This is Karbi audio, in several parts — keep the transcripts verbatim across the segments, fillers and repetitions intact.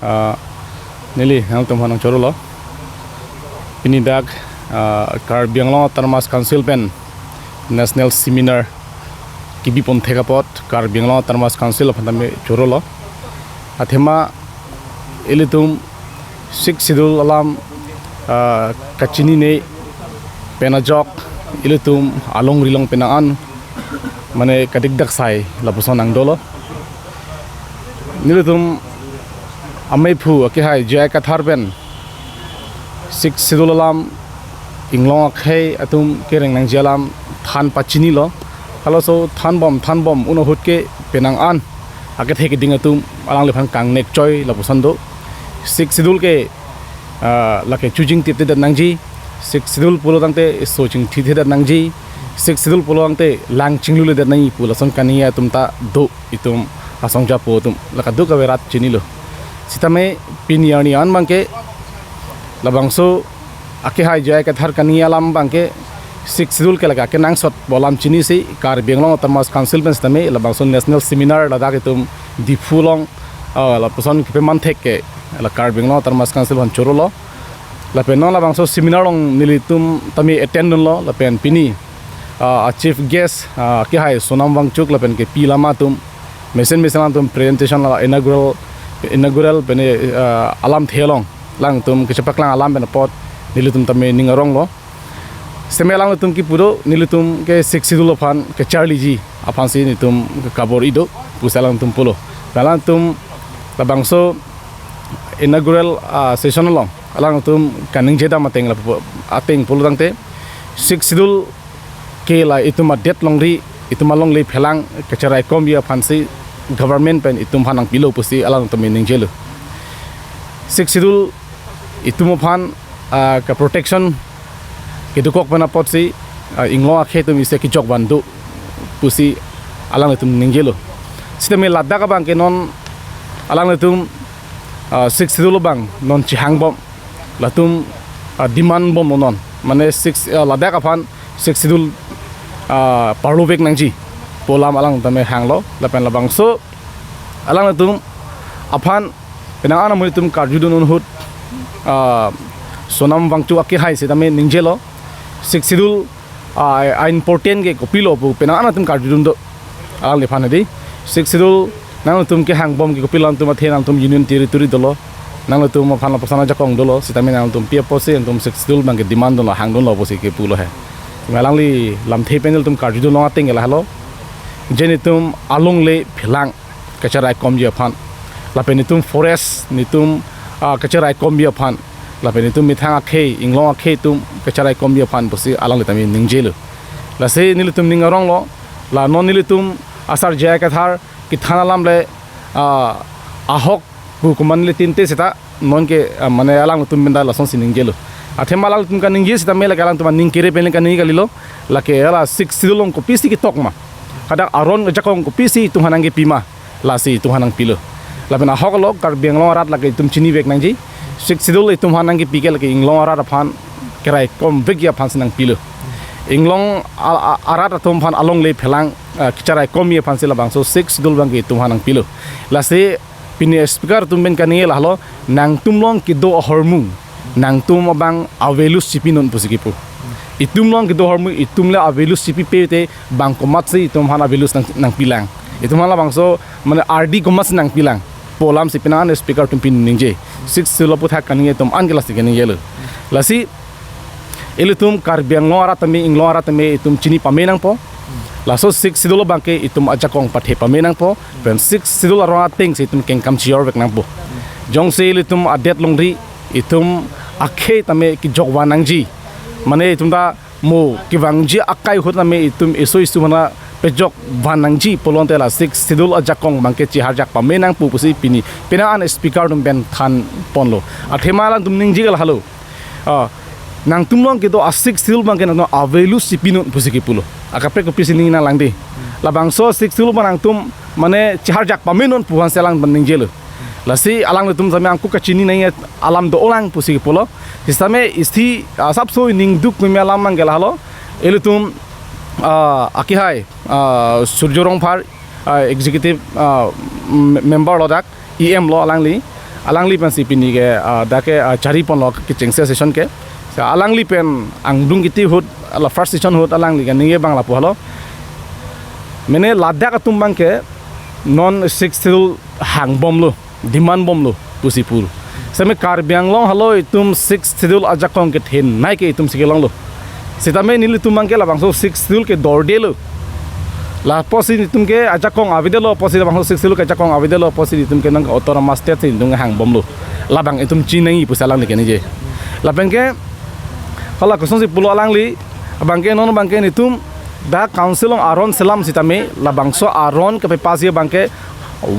Ah, neli nangtum aphan nangchorolo. Pini dak, ah, Karbi Anglong Autonomous Council pen National Seminar kebi pon thek apot Karbi Anglong Autonomous Council aphan tame chorolo. Athema ilitum Sixth Schedule alam, ah, kachinine pen ajok ilitum alongri along penang an mane kadikdak sai lapuson nangdolo. Nelitum amei aphu akehai J I Kathar pen Sixth Schedule alam inglong akhei atum kereng nangji alam than pachinilo. Halaso thanbom thanbom un ahut ke penang an akethe keding atum alangliphan kangnek choi lapuson do. Sixth Schedule ke, ah, lake chojing tip tedet nangji. Sixth Schedule pulo tangte so chingthi thedet nangji. Sixth Schedule pulo tangte lang chingluledet nangji pu lason kani atum ta do, itum asong japo atum. Lake do kave rat chinilo. Sitame pini arni an abangke labangso akehai J I Kathar kani alam abangke Sixth Schedule ke lake kenangsot pu alam chinisi Karbi Anglong Autonomous Council pen sitame labangso National Seminar ladak itum Diphu along, ah, lapuson kepeman thek ke la Karbi Anglong Autonomous Council aphan chorolo. Lapen non labangso seminar along nelitum tame attend dunlo lapen pini, ah, chief guest, ah, akehai Sonam Wangchuk lapen kepi lama atum mesen mesen atum presentation la inaugural, inaugural pen, ah, alamthe along alangtum kechepaklang alam pen apot nelitum tame ning aronglo. Sitame alangtum kipu do, nelitum ke Sixth Schedule aphan kacharliji aphansi nelitum kabor-i do pusi alangtum pulo. Alangtum labangso inaugural, ah, session along alangtum kaningje dam ateng lapu ateng pulo tangte Sixth Schedule ke la itum adet longri, itum alongle phelang kacheraikomji aphansi government pen itum aphan nangpilo pusi alangtum tame ningjelo. Sixth Schedule itum aphan, ah, ka protection kedokok pen apotsi, ah, inglong akhei atum isi kejok van do pusi alanglitum ningjelo. Sitame ladak abangke non alanglitum, ah, Sixth Schedule abang non chehangbom, latum, ah, demand bomlo non. Mane six, ah, ladak aphan Sixth Schedule, ah, parlovek nangji pu alam alang tame hanglo lapen labangso alanglitum aphan penang an amonit atum karjudun ahut, ah, Sonam Wangchuk akehai sitame ningjelo. Sixth Schedule, ah, a important ke kopilo pu penang an atum karjudun do alangliphan hedi. Sixth Schedule nangtum kehangbom ke kopilo, nangtum athe nangtum union territory dolo, nangtum aphan lapuson ajakong dolo, sitame nangtum pi apotsi nangtum Sixth Schedule abangke demand dunlo, hangdunlo pusi kepulo he. Alangli lamthe pen nelitum karjudun long ateng ke lahelo. Je nelitum alongle phelang kacheraikomji aphan, lapen nelitum forest nelitum, ah, kacheraikomji aphan, lapen nelitum methang akhei, inglong akhei atum kacheraikomji aphan pusi alangli tame ningjelo. Lasi nelitum ning aronglo, la non nelitum asar J I Kathar kethan alam le, ah, ahok pu komatne le tinte seta nonke, ah, mane alangtum pen ta lasonsi ningjelo. Athema alangtum kaningje sitame lake alangtum aning kere pen le kaningje kalilo. Lake hala Sixth Schedule along kopisi ketok ma, hadak aron ajakong kopisi itum aphan nangkepi ma, lasi itum aphan nangpilo. Lapen ahok lo Karbi Anglong arat lake itum chinivek nangji. Sixth Schedule itum aphan nangkepi ke lake inglong arat aphan keraikomvekji aphansi nangpilo. Inglong a-, a-, arat atum aphan alongle phelang, ah, kacheraikomji aphansi labangso Sixth Schedule abangke itum aphan nangpilo. Lasi pini speaker atum pen kaningje lahelo, nangtum along kedo ahormu nangtum abang avelusi pinon pusi kipu. Itum along kedo ahormu itum le avelusi pipe te bang komatsi itum aphan avelus nang, nangpilang. Itum aphan labangso mane ardi komatsi nangpilang pu alamsi penang an speaker atum pini ningje. Sixth Schedule aputhak kaningje atum anke lasi kaningjelo. Lasi ilitum Karbi Anglong arat tame, inglong arat tame itum chini pame nangpo. Laso Sixth Schedule abangke itum ajakong pathe pame nangpo. Pen Sixth Schedule arong atengsi itum kengkam chijorvek nangpo. Jongsi ilitum adet longri itum akhei tame kejok van nangji, mane itum ta mo kevangji akai ahut tame itum eso isu mana pejok van nangji pulote la Sixth Schedule ajakong abangke chiharjak pame nangpo pusi pini penang an speaker atum pen thanponlo. Athema alangtum ningje ke lahelo, ah, nangtum along kedo a Sixth Schedule abangke nangtum avelusi pinon pusi kipulo. Akaprek kopisi ning nanglang di. Labangso Sixth Schedule abang nangtum mane chiharjak pamenon pu aphansi alang pen ningjelo. Lasi alanglitum tame angku kachini nangji alam do-olang pusi kipulo. Sitame isi, ah, asapso ningduk meme alam abangke lahelo. Ilitum, ah, akehai, ah, Surjo Rongphar, ah, executive, ah, m-, member lo dak, E M lo alangli. Alangli pensi pini ke, ah, dak ke, ah, chari ponlo kechengsi session ke. Sa alangli pen angdung kiti ahut, la first session ahut alangli kaningje abang lapu helo. Mene ladak atum abang ke non Sixth Schedule hangbomlo, demand bomlo pusi pu. Seme Karbi Anglong helo itum Sixth Schedule ajakong kethenei ke itum si kelonglo. Sitame nelitum abang ke labangso Sixth Schedule ke dordelo. Lapusi nelitum ke ajakong avedetlo, pusi labangso Sixth Schedule ke ajakong avedetlo, pusi nelitum ke nang autonomous state si nelitum hangbomlo. Labang itum chiningje pusi alangli kaningje. Lapen ke hala kosonsi pulo alangli, abang ke non abang ke nelitum dak council along aron selam sitame labangso aron kepapasji abang ke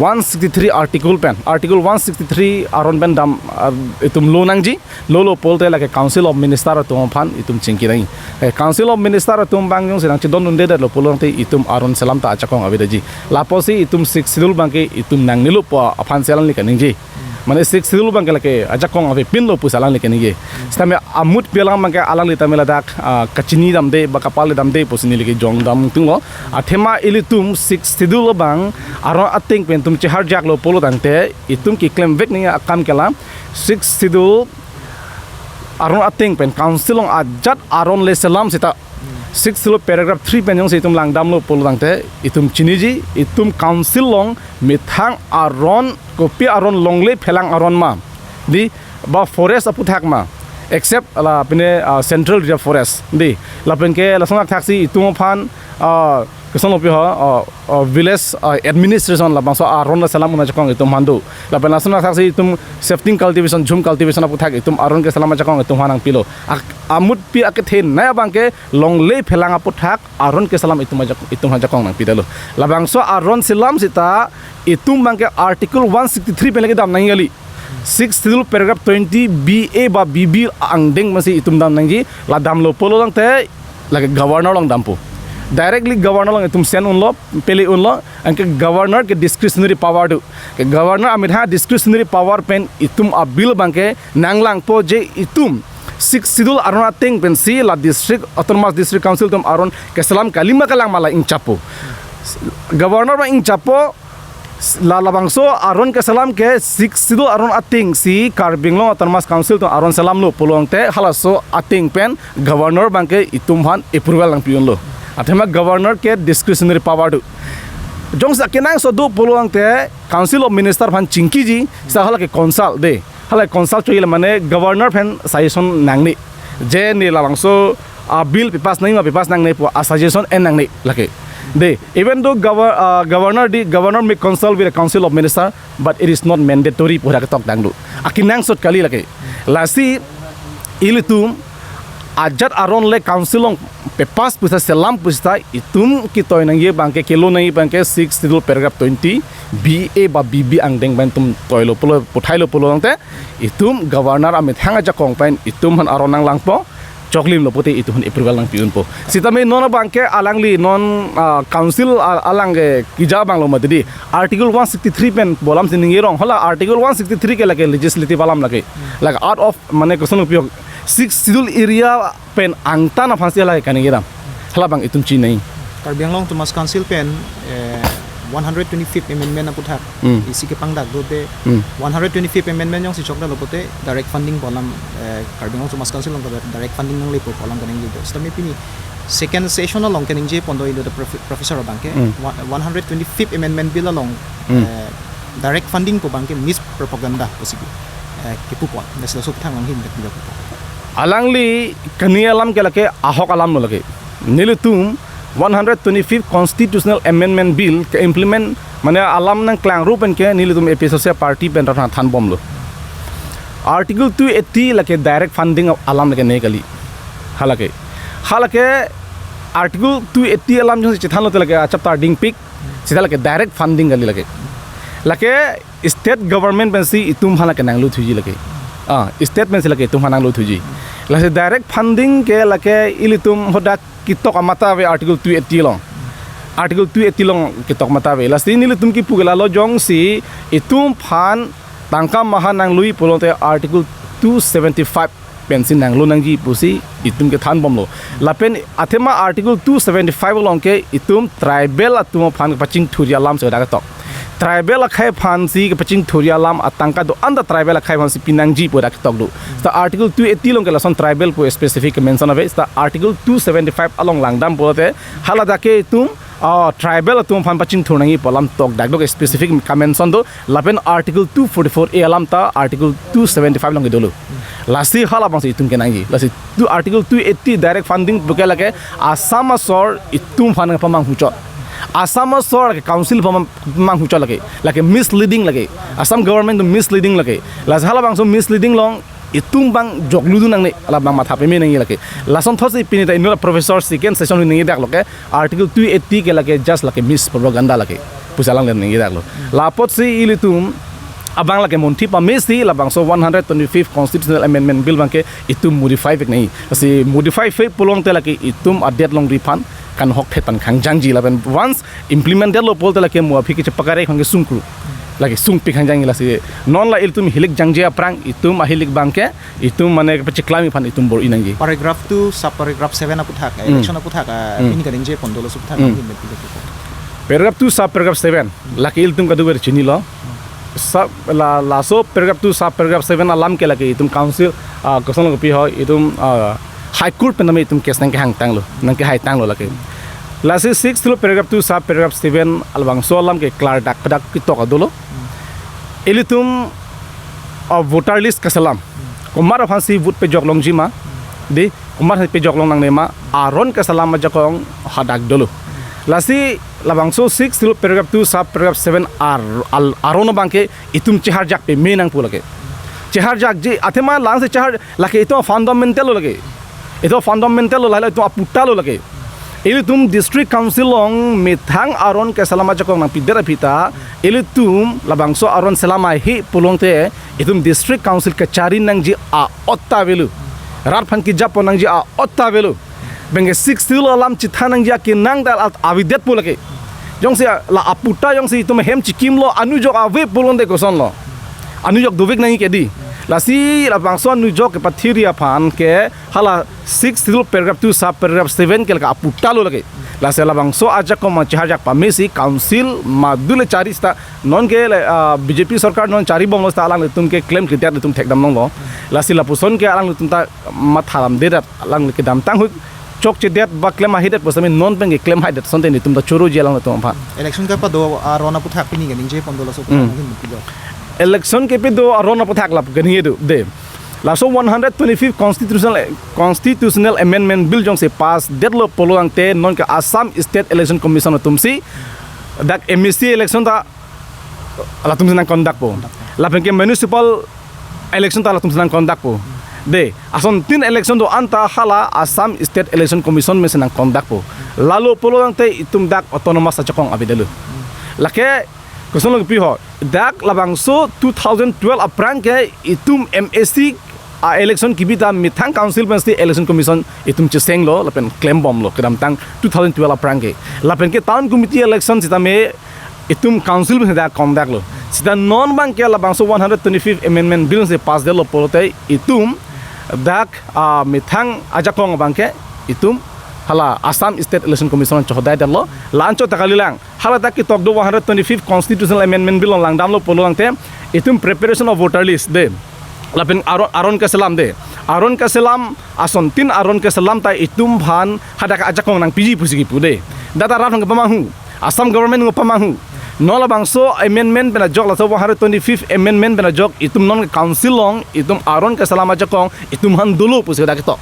one sixty-three article pen, article one sixty-three aron pen dam, ah, itum lo nangji. Lolo pulote lake Council of Minister atum aphan itum chingki nangji. Eh, Council of Minister atum abang jongsi nangchedondundedetlo pulote itum aron selam ta ajakong avedetji. Lapusi itum Sixth Schedule abang ke itum nangnelo pu aphan si alangli kaningje. Mane Sixth Schedule abang ke lake ajakong avepinlo pusi alangli kaningje. Sitame amutpi alam abang ke alangli tame ladak, ah, kachini damde ba kapale damde pusi neli ke jongdam tunglo. Athema ilitum Sixth Schedule abang aron ateng pen itum cheharjaklo pulo tangte itum keklemvek nangji akam ke la Sixth Schedule aron ateng pen council along ajat aron le selam seta Sixth Schedule paragraph three pen jongsi itum langdamlo pulo tangte itum chiniji, itum council along methang aron, kopi aron, longle phelang aron ma, dei, ba forest aputhak ma, except la pine, ah, Central Reserve Forest, dei. Lapen ke lason athaksi itum aphan, ah, kosonlo pi ho, ah, ah, village, ah, administration labangso aron le selam un ajakong itum aphan do. Lapen lason athaksi itum shifting cultivation, jhum cultivation aputhak itum aron keselam ajakong itum aphan nangpilo. Ak-, amutpi akethenei abang ke longle phelang aputhak aron keselam itum ajak-, itum ajakong nangpidetlo. Labangso aron selam seta itum abang ke Article one sixty-three pen lake dam nangji kali. Sixth Schedule paragraph twenty B A ba B B angdeng pensi itum dam nangji, la damlo pulo tangte lake Governor along dampo. Directly Governor along itum send unlo, pele unlo, anke Governor ke discretionary power do. Ke Governor amethang discretionary power pen itum a-bill abang ke nanglangpo je itum Sixth Schedule aron ateng pensi la district, autonomous district council atum aron keselam kalima kalang ma la ingchappo. Governor abang ingchappo, la labangso aron keselam ke Sixth Schedule aron atengsi Karbi Anglong Autonomous Council atum aron selamlo pulo tangte halaso ateng pen Governor abang ke itum aphan approval nangpi unlo. Athema Governor ke discretionary power do. Jongsi akenangsot do pulo tangte Council of Minister aphan chingkiji, sa hala ke consult, dei. Hala consult choi la mane Governor pen suggestion nangne. Je ne labangso a-bill pepass nangji ma pepass nangne pu a-suggestion en nangne lake. Dei, even though gover-, ah, Governor, the Governor may consult with the Council of Minister, but it is not mandatory pu dak ketok dang do. Akenangsot kali lake. Lasi ilitum ajat aron le council along pepass pusita, selam pusita, itum ketoi nangji abang ke, kelo nangji abang ke Sixth Schedule paragraph twenty B A ba B B angdeng pen itum toilo pulo, puthailo pulo tangte itum Governor amethang ajakong pen itum aphan aron nanglangpo, choklimlo pute itum aphan approval nangpi unpo. Sitame non abang ke alangli non, ah, council a-, alang ke keja abanglo mati dei. Article one sixty-three pen pu alam si ningje rong. Hala Article one sixty-three ke lake legislative alam lake. Lake out of, mane kosonlo pi ho, Sixth Schedule area pen angtan aphansi hala kaningje dam. Hala abang itum chinei. Karbi Anglong Autonomous Council pen, eh, one hundred twenty-fifth amendment aputhak. Hmm. Isi kepangdak do te, Hmm. one hundred twenty-fifth amendment jongsi chokdetlo pute direct funding pu alam, eh, Karbi Anglong Autonomous Council along direct funding nanglepo pu alam kaningje do. Sitame pini second session along kaningje pon do indo the prof-, professor abang ke, Hmm. wa-, one hundred twenty-fifth amendment bill along, Hmm. eh, direct funding pu abang ke mispropaganda pusi ke, eh, kepu pon. Lasi laso aputhak along hin dak bidak pu pon. Alangli kani alam ke lake ahok alamlo lake. Nelitum one hundred twenty-fifth Constitutional Amendment Bill ke-implement, mane alam nangklang rup pen ke nelitum A P H L C party pen rana thanbomlo. Article two eighty lake direct funding alam lake ne kali. Halake. Halake Article two eighty alam jongsi chethanlo te lake achaptar dingpik, sita lake direct funding kali lake. Lake state government pensi itum aphan lake nanglo thuji lake. Ah, state pensi lake itum aphan nanglo thuji. Lasi direct funding ke lake ilitum hadak ketok amat ave Article two eighty along. Article two eighty along ketok amat ave. Lasi nelitum kipu ke lalo jongsi itum aphan tangka maha nangloji pulote Article two seventy-five pensi nanglo nangji pusi itum kethanbomlo. Lapen athema Article two seventy-five along ke itum tribal atum aphan pachingthurji alam si hadak ketok. tribal akhei aphansi kepachingthurji alam atangka do-an ta tribal akhei aphansi pinangji pu dak ketok do. Seta Article two eighty along ke lason tribal pu specific mention ave. Seta Article two seventy-five along langdam pulote haladak ke itum, ah, tribal atum aphan pachingthur nangji pu alam tokdak do, specific kamention do. Lapen Article two forty-four A alam ta Article two seventy-five along ke dolo. Lasi halabangso itum kenangji. Lasi tu Article two eighty direct funding pu ke lake Assam asor itum aphan pamanghu chot. Assam asor lake council pamang-, pamanghu chot lake. Lake misleading lake. Assam government tu misleading lake. Lasi halabangso misleading along itum abang joklu dun nangne, labang matha peme nangji lake. Lasonthotsi pini ta inut professor second session hui nangji dak lo ke Article two eighty ke lake just lake mispropaganda lake pusi alang le nangji dak lo. La apotsi ilitum abang lake monthi pamesi labangso one hundred twenty-fifth Constitutional Amendment Bill abang ke itum modify vek nangji. Lasi modify vek pulote lake itum adet longri aphan kanghok thetan khangjangji lapen once implement detlo pulote lake mo aphi kechepakare khang ke sungkru. Lake sungpik khangjangji lasi. Non la ilitum hilik jangje aphrang itum ahilik abang ke itum mane kepachiklam aphan itum bor-i nangji. Paragraph two, sub paragraph seven aputhak, Hmm. election aputhak, ah, Hmm. pini kaningje pon dolo aputhak Hmm. nangji met pilo. Paragraph two, sub paragraph seven. Lake ilitum kadokave chinilo. Sub, la, laso paragraph two, sub paragraph seven alam ke lake itum council, ah, kosonlo kopi ho, itum, ah, High Court pen tame itum case nangkehang tanglo, nangkehai tanglo lake. Lasi six Schedule paragraph two, sub paragraph seven alabangso alam ke klar dak dak ketok dolo. Ilitum, ah, voter list keselam. Komat aphansi vote pejok longji ma. Dei, komat aphansi pejok long nangne ma. Aron keselam ajakong hadak dolo. Lasi labangso six Schedule paragraph two, sub paragraph seven ar-, al-, aron abang ke itum cheharjak peme nangpo lake. Cheharjakji athema langsi chehar lake itum fundamental lo lake. Itum fundamental lo, lahelo itum aputa lo lake. Ilitum district council along methang aron keselam ajakong nangpidet aphi ta, ilitum labangso aron selam ahi pulote itum district council kachari nangji a-ot ta avelo. Rat aphan kejapon nangji a-ot ta avelo. Bengke six Schedule alam chethan nangji akenang ta la avedetpo lake. Jongsi la aputa jongsi itum hem chikimlo, anujok ave pulote kosonlo. Anujok dovek nangji ke dei. Lasi labangso anujok kepathiri aphan ke hala six Schedule paragraph two, sub paragraph seven ke lake aputa lo lake. Lasi labangso ajakong abang cheharjak pamesi council madule chari seta non ke le, ah, B J P sorkar non chari bomlo seta alanglitum ke klemkledet ilitum thekdam longlo. Lasi lapuson ke alanglitum ta matha damdedet, alang kedamtang ahut chokchedet ba klem ahidet pusitame non pen keklem haidet asonte nelitum ta choroji alanglitum aphan. Election kepado aron aputhak pini kaningje pon dolo aso Hmm. aputhak nangji met pilo. Election kepado aron aputhak lap kaningje do dei. Laso one hundred twenty-fifth Constitutional, Constitutional Amendment Bill jongsi pass detlo pulote non ke Assam State Election Commission atumsi dak M A C election ta latumsi nang-conductpo. Lapen ke municipal election ta latumsi nang-conductpo. Dei, asontin election do-an ta hala Assam State Election Commission pensi nang-conductpo. Lalo pulote itum dak autonomous ajakong avedetlo. Lake kosonlo kopi ho, dak labangso two thousand twelve aphrang ke itum M A C a-election kebi ta methang council pensi election commission itum chesenglo lapen klembomlo kedamtang two thousand twelve aphrang ke. Lapen ke town committee election sitame itum council pensi dak conductlo. Seta non abang ke labangso one hundred twenty-fifth Amendment Bill si pass detlo pulote itum dak, ah, methang ajakong abang ke itum hala Assam State Election Commission chohodai detlo. La-anchot ta kalilang. Hala dak ketok do one hundred twenty-fifth Constitutional Amendment Bill along langdamlo pulote itum preparation of voter list dei. Lapen aron, aron keselam dei. Aron keselam, asontin aron keselam ta itum aphan hadak ajakong nangpiji pusi kipu dei. Dak ta rat aphan kepamanghu. Assam government ngo pamanghu. Non labangso amendment pen ajok laso one hundred twenty-fifth Amendment pen ajok itum non council along itum aron keselam ajakong itum aphan dolo pusi dak ketok.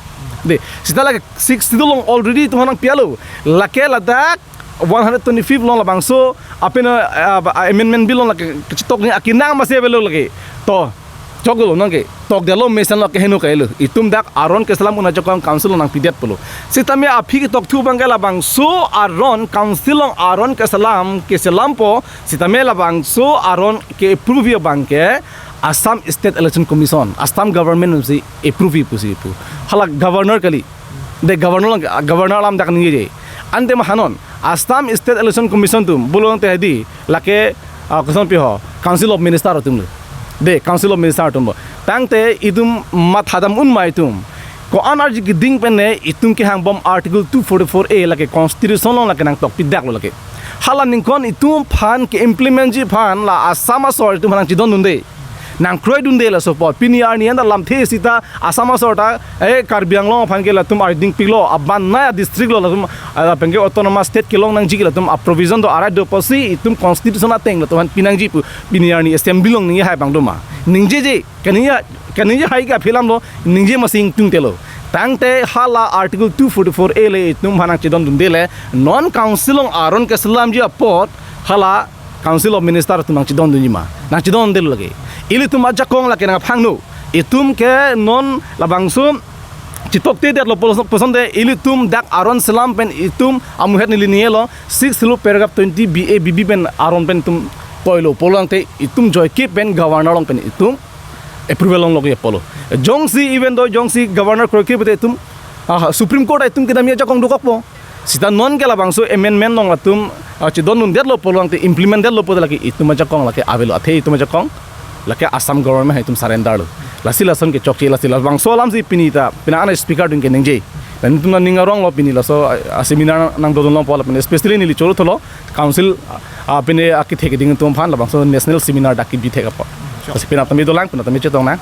Dei, seta lake six Schedule along already itum aphan nangpialo. Lake ladak one hundred twenty-fifth along labangso apen, ah, ah, Amendment Bill along lake kechetokji akenang masi avelo lake. To, choklo nang ke. Tokdetlo mesen lo keheno kailo. Itum dak aron keselam un ajakong council along nangpidetpo lo. Sitame aphi ketokthu abang ke labangso aron council along aron keselam keselampo. Sitame labangso aron ke-approve abang ke Assam State Election Commission, Assam government si approve pusi pu. Hala governor kali. Dei governor lang, governor alam dak ningje. Ante ma hanon, Assam State Election Commission atum, pulote hedi, lake, ah, koson pi ho, Council of Minister atumlo. Dei, Council of Minister atumlo. Tangte itum mathadam un ma itum. Ko-an arje keding pen ne itum kehangbom Article two forty-four A lake Constitution along lake nangtokpidaklo lake. Hala ningkan itum aphan ke-implement ji aphan la Assam asor itum aphan nangchedondunde. Nangkroidunde laso apot. Pini arni anta lamthe sita Assam asor ta, eh, Karbi Anglong aphan ke latum arding piklo, abang nai a-district lo latum, ah, lapen ke autonomous state kelong nangji ke latum a-provision do, a-right do pusi itum constitution ateng latum aphan pinangji pu pini arni assembly along ningje hai abang do ma. Ningjeje, kaningje, kaningje hai ke aphi alam lo, ningje masi ingtungte lo. Tangte hala Article two forty-four A le itum aphan nangchedondunde le, non council along aron keselamji apot, hala Council of Minister atum nangchedondunji ma, nangchedonde lo lake. Ilitum ajakong lake nangphangno. Itum ke non labangso chetoktedetlo pulo-, puson te ilitum dak aron selam pen itum amuhet neli ningje lo, six lo paragraph twenty B A B B pen aron pen itum toilo pulo tangte itum joike pen governor along pen itum approval longlo ke pulo. Jongsi, even though jongsi governor kroike pute itum, ah, Supreme Court itum kedamji ajakong dokokpo. Sita non ke labangso amendment along latum, ah, chedondundetlo pulo tangte implement detlo pute lake itum ajakong lake avelo, athe itum ajakong lake Assam government hai itum surrender lo. Lasi lason ke chokche, lasi labangso alamsi pini ta, pini an speaker atum ke ningje. Lapen itum aning arong lo pini laso, ah, seminar nangdodun longpo lapen especially neli choro tholo council, ah, pini akethe keding atum aphan labangso national seminar dak kebi thek apot. Lasi penap tame dolang, penap tame chetong nang.